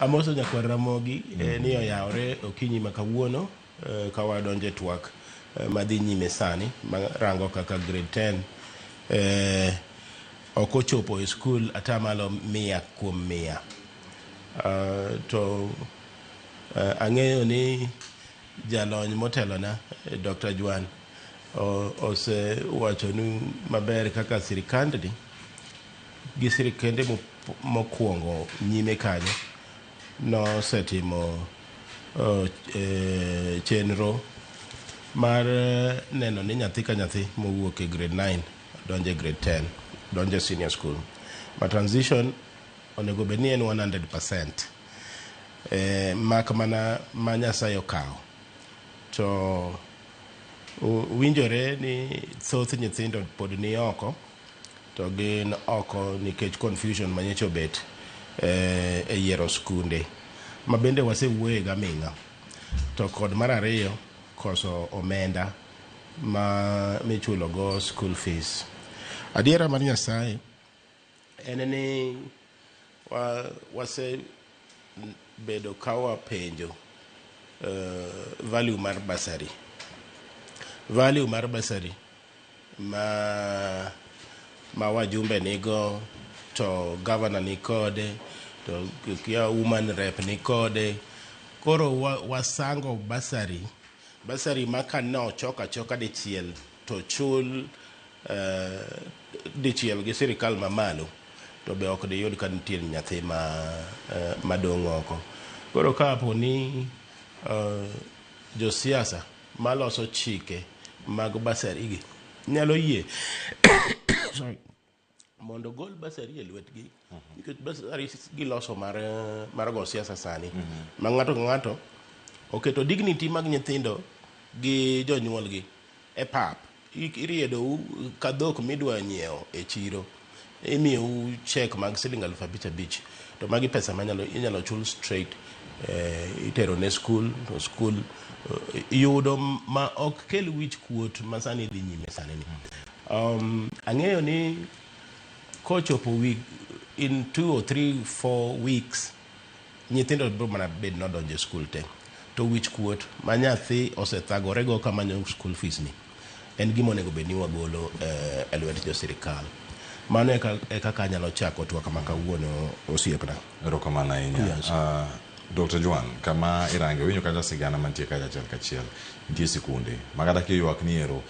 Amoso nyakwar Ramogi ni oyawre okinyi ma kawuono ka wadonjo e twak madhi nyime sani marango kaka grade 10 ok ochopo e skul atamalo 100%. To ang'eyo ni jalony motelona Dr. Juan osewachonu maber kaka sirikandni gi sirikende mokwongo nyime kanyo nosetimo chenro mar neno ni nyathi ka nyathi mowuok e grade 9 donjo e grade 10, donjo e senior school. Ma transition onego bed ni en 100%, mak mana ma Nyasaye okawo. To winjore ni thoth nyithindo pod ni oko, to gin oko nikech confusion manyocha obet e yiero skunde ma bende wasewuoye gaming'a. To kod mar ariyo, koso omenda ma michulo go school fees. Adiera mar Nyasaye en ni wase bedo ka wapenjo value mar bursary. Value mar bursary ma wajumbe nigo, to governor ni kode, to kia woman rep ni kode. Koro wasango bursary, bursary ma ka nochok achoka dichiel to chul dichiel gi sirikal mamalo, to be ok diyud ka nitie nyathi ma madong' oko. Koro kapo ni josiasa maloso chike mag bursary gi nyalo yie, sorry, mondo gol bursary e lwetgi, nikech bursary giloso mar go siasa sani ma ng'ato ka ng'ato oketo dignity mag nyithindo gi jonyuolgi e pap. Iriedou ka dhok midwa nyiewo e chiro, imiyou cheque mag siling 5,000 5,000, to magi pesa manyalo inyalo chul straight, itero ne skul, to skul yudo ma ok kel wich kuot ma sani dhi nyime sani ni. Ang'eyo ni kochopo week in 2 or 3 4 weeks, nyithindo biro mana bed nodonjo e skul te, to wich kuot ma nyathi osethagorego kamanyo school fees ni en gima onego bed ni wagolo e lwet jo sirikal. Mano e kaka anyalo chako twak ma kawuono, osiepna. Erokamano ahinya. Yes. Dr. Juan, kama irange winjo kacha sigana mantie kacha achiel kachiel, nitie sikunde ma kata kiywak ni ero en